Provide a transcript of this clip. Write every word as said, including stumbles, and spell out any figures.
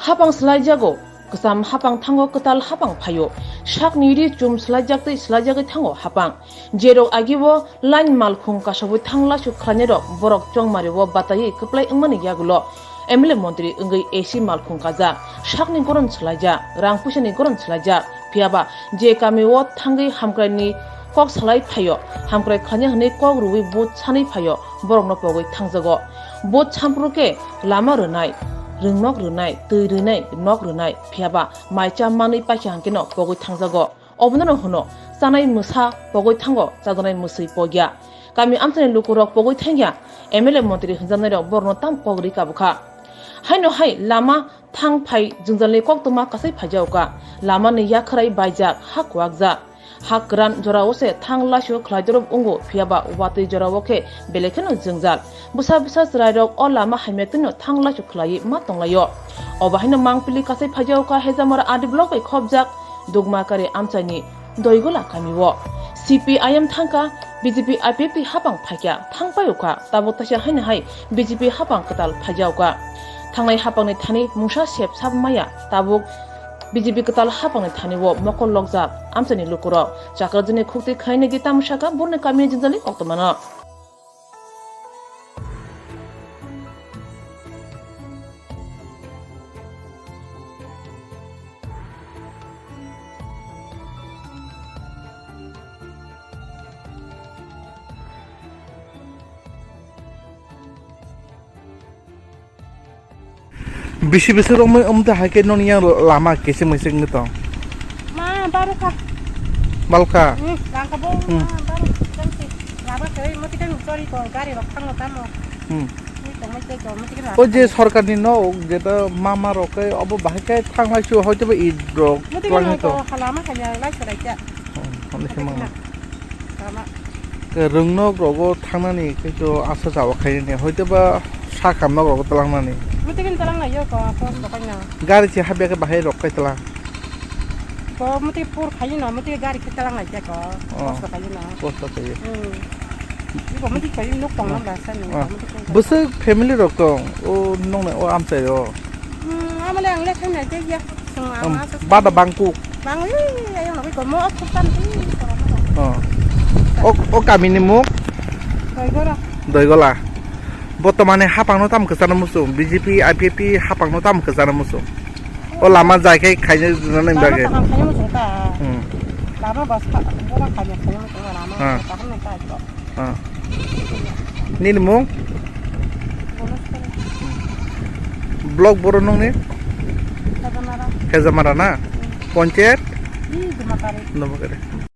Hapang swlaijago, kwcham hapang thango kwtal hapang phaio. Sakni ri chum swlaijak tei swlaijagwi thango hapang. Jerok agio line malkhung kasogwi thang lasu khlainairok borok chongmario bataiwi kwplai wngmani yagulo M L A montri wngwi A C malkhung kajak, sakni goron swlaijak, rang puisani goron swlaijak. Phiyaba je kamio thangwi hamkraini kok salai phaio, hamkrai khlaina hwnwi kok rwui vote sanwi phaio, borokno pogwi thangjago. Vote sampru khe lama rwnai, rwngnok rwnai, twi rwnai, nok rwnai, phiyaba mai cha manwi paikha hwnkhe no pogwi thangjago. Obono no hwno, chanai mwsa pogwi thango, chajaknai mwswi pogya. Kami amchaini lukurok pogwi thangya, M L A montri hwnjaknairok borokno tamo kok ri kabukha. Haino hai lama thang phai jwngjalni koktwma kasai phaijago ka. Lamani yakhwrai baijak, ha kwakjak. Ha kwran jorao se thang laisio khlai dorop wngo, phiyaba watwi jorao khe belai kheno jwngjal. Bwsa bwsa chwrairok o lama hamya twino thang laisio khlaiwi ma tonglaio. Obo haino mangpili kasai phaijago ka Hejamara R D block bai khopjak Dugmakari amchaini Doigola kamio. C P I M thangkha, B J P I P F T hapang phaikha, thang paiokha, tabuk taisa haino hai B J P hapang kwtal phaijaokha. Thangnai hapangni thani mungsa sep sap maya, tabuk B J P kwtal hapangni thanio mokol lokjak amchaini lukurok. Chakrajini khuktwi khainai di tamo sakha, borni kamini jwngjali koktwmano. Bisi bisi romwi wngte hai khe noni yang lama keseng meseng wngwi tong. Ma, baro kha. Balkha? Hmm, langkha bo, hmm, ma, baro kha, jang si. Lama khe, moti khe chori ko, gari rok thangno tamo. Hmm. Ni tongmai tei ko, moti khe. O je sorkarni nok, jeta mama rok khe, obo bahai khe thanglai su, hoito ba id rok. Moti khe twlangwi no tong. Ko, halama khe ya, lai sorai khe. Hmm, hwnwi khe mama. Lama. Ke rwngnok rogo thangnani kaijo asa jawa khainani, hoito ba sakha nok rogo twlangnani. Muti bin twlang laio ko, post bo kaino. Gari se habya khe bahai rok kai twlang. Ko muti pur khaino, muti gari khe twlang lai ko, oh, post bo kaino. Post bo kaino. Hmm. Iko muti kai nok tong, oh, lang da sani, oh, muti kai. Bwswk family rok tong, o nokni o amchai o. Hmm, amale ang le khainai tei ya. Bada bangkuk. Bangwi, ayang nogwi komo, o thuktan twi, korokma. Oh. O, o kamini mung? Doigora. Doigola. Botomani hapangno tamo kwchana muchung, B J P, I P F T hapangno tamo kwchana muchung. O lama jai khai khaina rwnani bagwi. Lama kaham khaina muchung ta. Hmm. Lama bas kha, boba khaina khaina muchung lama. Ah. Kaham nang ta. Ah. Nini mung? Block boro nungni? Hejamara. Hejamara na? Hmm. Ponchayat? Ih, Dumakari. Dumakari.